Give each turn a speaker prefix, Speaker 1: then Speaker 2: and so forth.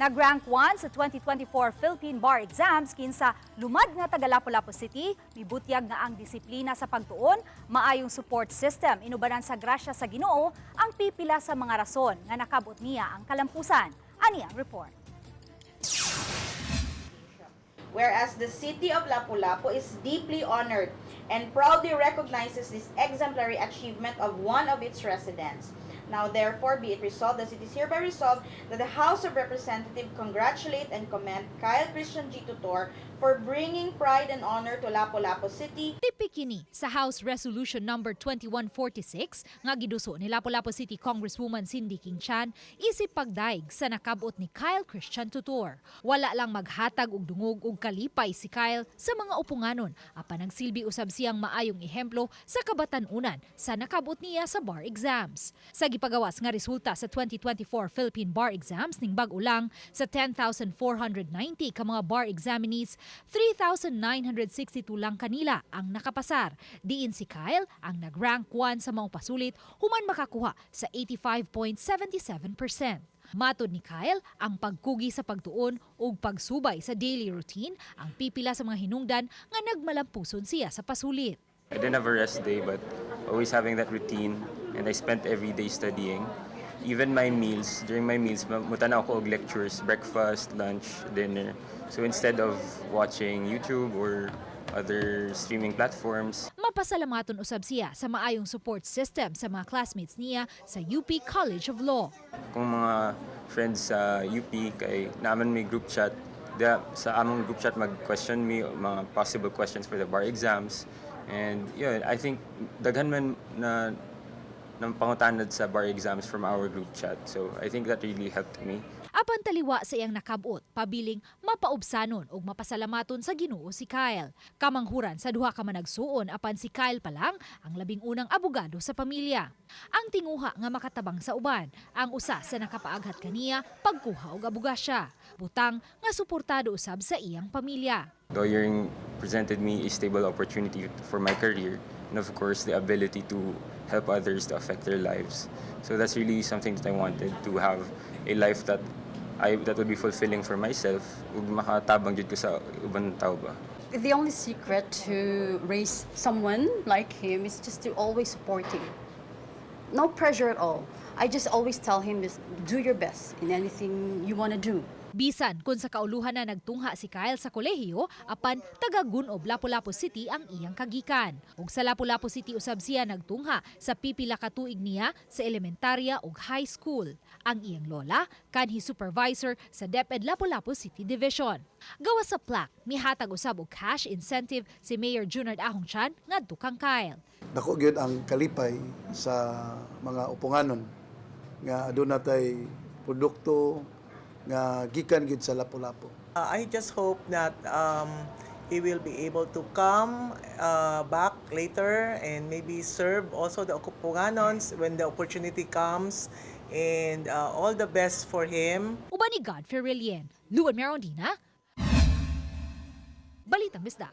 Speaker 1: Nag-rank 1 sa 2024 Philippine Bar Exams kinsa lumad nga taga Lapu-Lapu City, mibutyag nga ang disiplina sa pagtuon, maayong support system, inubanan sa grasya sa Ginoo ang pipila sa mga rason nga nakabot niya ang kalampusan. Ani ang report.
Speaker 2: Whereas the city of Lapu-Lapu is deeply honored and proudly recognizes this exemplary achievement of one of its residents. Now, therefore, be it resolved that it is hereby resolved that the House of Representatives congratulate and commend Kyle Christian G. Tutor for bringing pride and honor to Lapu-Lapu City.
Speaker 3: Tipik kini sa House Resolution Number 2146 nga giduso ni Lapu-Lapu City Congresswoman Cindy King Chan isip pagdaig sa nakabot ni Kyle Christian Tutor. Wala lang maghatag og dungog og kalipay si Kyle sa mga uponganon apan nagsilbi usab siyang maayong ehemplo sa kabatan-unan sa nakabot niya sa bar exams. Sa gipagawas nga resulta sa 2024 Philippine Bar Exams ning bag-o lang, sa 10,490 ka mga bar examinees, 3,962 lang kanila ang nakapasar. Diin si Kyle ang nag-rank 1 sa maong pasulit human makakuha sa 85.77%. Matod ni Kyle, ang pagkugi sa pagtuon ug pagsubay sa daily routine ang pipila sa mga hinungdan nga nagmalampuson siya sa pasulit.
Speaker 4: I didn't have a rest day, but always having that routine, and I spent every day studying. Even my meals, during my meals, mutanaw ko og lectures, breakfast, lunch, dinner. So instead of watching YouTube or other streaming platforms,
Speaker 3: Mapasalamaton usab siya sa maayong support system sa mga classmates niya sa UP College of Law.
Speaker 4: Kung mga friends sa UP, kay naa man may group chat, da, sa among group chat mag-question me mga possible questions for the bar exams. And yun, I think daghan man na ng pangutanad sa bar exams from our group chat. So I think that really helped me.
Speaker 3: Apan taliwa sa iyang nakabot, pabiling mapaubsanon ug mapasalamaton sa Ginoo si Kyle. Kamanghuran sa duha ka managsuon, apan si Kyle pa lang ang 11 abogado sa pamilya. Ang tinguha nga makatabang sa uban, ang usa sa nakapaaghat kaniya pagkuha og abogasya. Butang nga suportado usab sa iyang pamilya.
Speaker 4: Lawyering presented me a stable opportunity for my career and, of course, the ability to help others, to affect their lives. So that's really something that I wanted, to have a life that would be fulfilling for myself ug makatabang jud ko sa ubang tao ba.
Speaker 5: The only secret to raise someone like him is just to always support him. No pressure at all. I just always tell him is do your best in anything you want to do.
Speaker 3: Bisan kung sa kauluhan na nagtungha si Kyle sa kolehiyo, apan taga Gunob, Lapu-Lapu City ang iyang kagikan. Ug sa Lapu-Lapu City usab siya nagtungha sa pipila ka tuig niya sa elementarya ug high school. Ang iyang lola kanhi supervisor sa DepEd Lapu-Lapu City Division. Gawas sa plaque, mihatag usab og cash incentive si Mayor Junard Ahong Chan ngadto kang Kyle.
Speaker 6: Dako gyud ang kalipay sa mga uponganon nga aduna tay produkto nga gikan gyud sa Lapu-Lapu.
Speaker 7: I just hope that he will be able to come back later and maybe serve also the Okupunganons when the opportunity comes. And all the best for him.
Speaker 3: Uban ni Godfrey Relien, Luan Merondina, Balitang Bisdak.